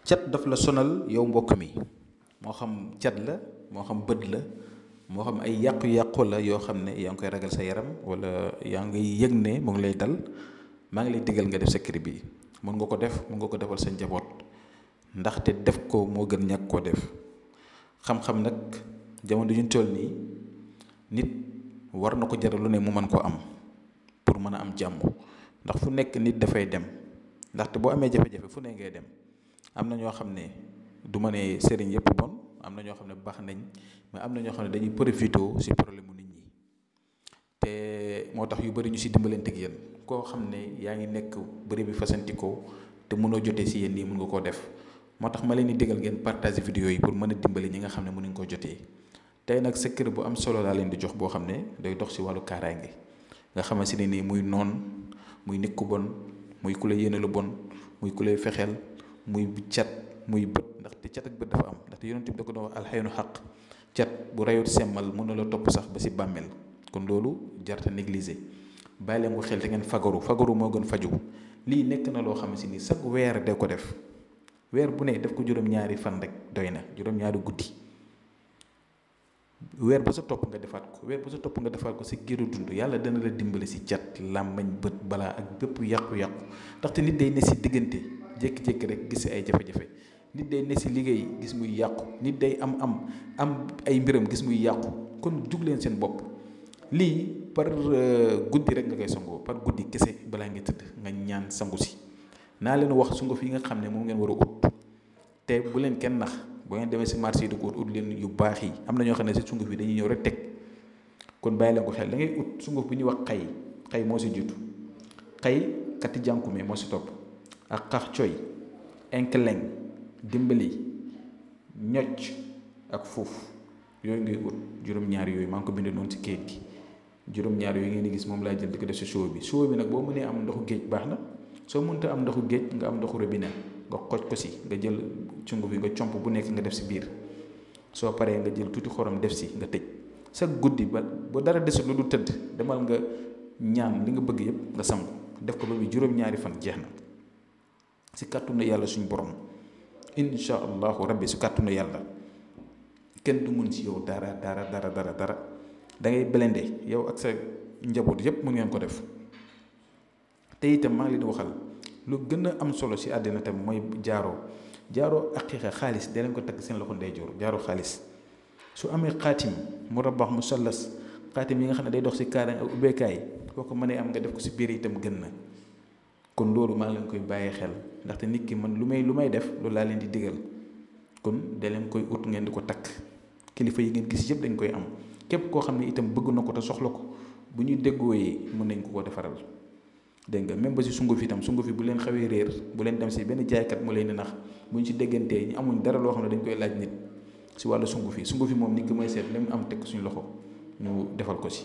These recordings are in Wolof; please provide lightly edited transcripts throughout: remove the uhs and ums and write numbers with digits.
cat daf la sonal yow mbokk mi moo xam cat la moo xam bët la moo xam ay yàqu-yàqu la yoo xam ne yaa ngi koy ragal sa yaram wala yaa ngi yëg ne mu ngi lay dal maa ngi lay digal nga def secret bi mën nga ko def mën nga ko defal sa njaboot ndaxte def ko moo gën ñàkk koo def xam-xam nag jamono ju ñu toll nii nit war na ko jaral lu ne mu mën koo am pour mën a am jàmm ndax fu nekk nit dafay dem ndaxte boo amee jafe-jafe fu ne ngay dem am na ñoo xam ne du ma ne sëriñ yëpp bon am na ñoo xam ne baax nañ mais am na ñoo xam ne dañuy profité ci problème mu nit ñi te moo tax yu bëri ñu ci dimbalante ak yéen koo xam ne yaa ngi nekk bëri bi fasantikoo te mënoo jotee ci yéen nii mën nga koo def moo tax ma leen di digal ngeen partager vidéo yi pour mën a dimbali ñi nga xam ne mënuñ koo jotee tey nag secret bu am solo laa leen di jox boo xam ne day dox ci wàllu kaaraange nga xamante ne nii muy noon muy nit ku bon muy ku la yéene lu bon muy ku lay fexeel muy cat muy bët ndaxte cat ak bët dafa am ndaxte yonent bi da ko doon wax alxaynu xaq cat bu rayut semmal mën na la topp sax ba ci bàmmeel kon loolu jarta négliger bàyyi leen ko xel te ngeen fagaru moo gën faju lii nekk na loo xam si ni chaque weer de ko def weer bu ne def ko juróom-ñaari fan rek doy na juróom-ñaari guddi weer ba sa topp nga defaat ko weer ba sa topp nga defaat ko ci géru dund yàlla dana la dimbali ci cat làmmañ bët balaa ak bépp yàqu-yàqu ndaxte nit day ne ci diggante jékki-jékki rek gis ay jafe-jafe nit day ne ci liggéey gis muy yàqu nit day am ay mbiram gis muy yàqu kon jug leen seen bopp lii par guddi rek nga koy sangoo par guddi kese balaa nga tëdd nga ñaan sangu si naa leen wax sunguf yi nga xam ne moom ngeen war a ut te bu leen kenn nax boo ngeen demee ci marché yi di ko ut leen yu baax yi am na ñoo xam ne ci sunguf yi dañuy ñëw rek teg kon bàyyi leen ko xel da ngay ut sunguf bi ñuy wax xay moo ci jiitu xay kati jànkume moo ci topp ak xax coy enkeleng dimbali ñocc ak foofu yooyu ngay ut juróom-ñaar yooyu maa ngi ko bindee noonu ci kayit gi juróom-ñaar yooyu ngeen di gis moom laa jël di ko def ci show bi nag boo mënee am ndoxu géej baax na soo mënta am ndoxu géej nga am ndoxu robinet nga xoj ko ci nga jël cungu bi nga comp bu nekk nga def ci biir soo paree nga jël tuuti xorom def ci nga tëj sa guddi ba dara desul lu du tëdd demal nga ñaan li nga bëgg yépp nga sangu def ko ba muy juróom-ñaari fan jeex na ci kàttanu yàlla suñu borom insha allahu rabbi ci kàttanu yàlla kenn du mun ci yow dara da ngay blende yow ak sa njaboot yépp mun ngeen ko def te itam maa ngi leen di waxal lu gën a am solo ci àddina tam mooy jaaroo aqiiqa xaalis da leen ko takk seen loxo ndeyjoor jaaroo xaalis su amee xaatim mu rabax mu sallas xaatim yi nga xam ne day dox ci kaaraan ak ubbeekaay boo ko mënee am nga def ko ci biir itam gën na kon loolu maa ngi leen koy bàyyee xel ndaxte nit ki man lu may def loolu laa leen di digal kon da leen koy ut ngeen di ko takk kilifa yi ngeen gis yëpp dañ koy am képp koo xam ne itam bëgg na ko te soxla ko bu ñu déggooyee mën nañ ko defaral dégg nga même ba ci sunguf itam sunguf yi bu leen xawee réer bu leen dem ci benn jaaykat mu leen di nax bu ñu ci déggantee ñu amuñ dara loo xam ne dañ koy laaj nit ci wàllu sunguf yi moom nit ki may seet lim am teg suñu loxo ñu defal ko ci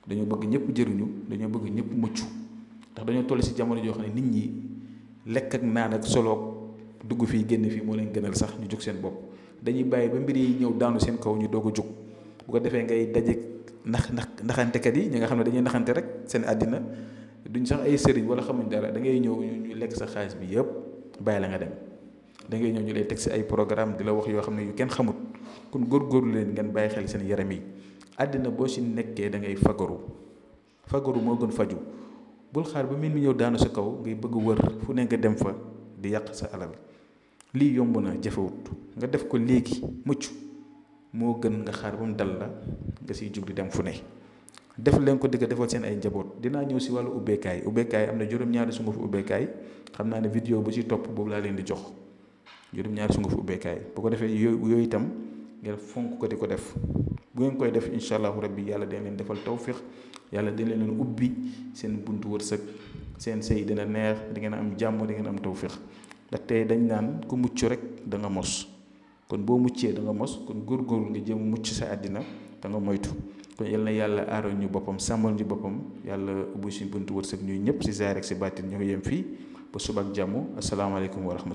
dañoo bëgg ñëpp jëriñu dañoo bëgg ñëpp mucc ndax dañoo toll ci jamono joo xam ne nit ñi lekk ak naan ak solo dugg fii génn fii moo leen gënal sax ñu jóg seen bopp dañuy bàyyi ba mbir yi ñëw daanu seen kaw ñu doog a jóg bu ko defee ngay dajeeg naxantekat yi ñi nga xam ne dañuy naxante rek seen àddina duñ sax ay sëriñ wala xamuñ dara da ngay ñëw ñu lekk sa xaalis bi yëpp bàyyi la nga dem da ngay ñëw ñu lay teg ci ay programme di la wax yoo xam ne yu kenn xamut kon góorgóorlu leen ngeen bàyyi xel seen yaram yi àddina boo ci nekkee da ngay fagaru moo gën faju bul xaar ba mbir mi ñëw daanu sa kaw ngay bëgg wër fu ne nga dem fa di yàq sa alal lii yomb na jafewut nga def ko léegi mucc moo gën nga xaar ba mu dal la nga siy jug di dem fu ne def leen ko digga defal seen ay njaboot dinaa ñëw ci wàllu ubbeekaay am na juróom-ñaari sungufu ubbeekaay xam naa ne vidéo bu ci topp boobu laa leen di jox juróom-ñaari sungufu ubbeekaay bu ko defee yooyu itam ngeen fonk ko di ko def bu ngeen koy def incha allahu rabbi yàlla dina leen defal tawfiq yàlla dina leen ubbi seen buntu wërsëg seen sëy dina neex di ngeen am jàmm di ngeen am tawfiq ndaxte dañ naan ku mucc rek da nga mos kon boo muccee da nga mos kon góorgóorlu nga jëm mucc sa àddina da nga moytu kon yal na yàlla aaral ñu boppam sàmmal ñu boppam yàlla ubbi suñ buntu wërsëg ñuy ñëpp ci zaahir ak ci baatin ñu ngi yem fii ba suba ak jàmm asalaamaaleykum wa rahmatulah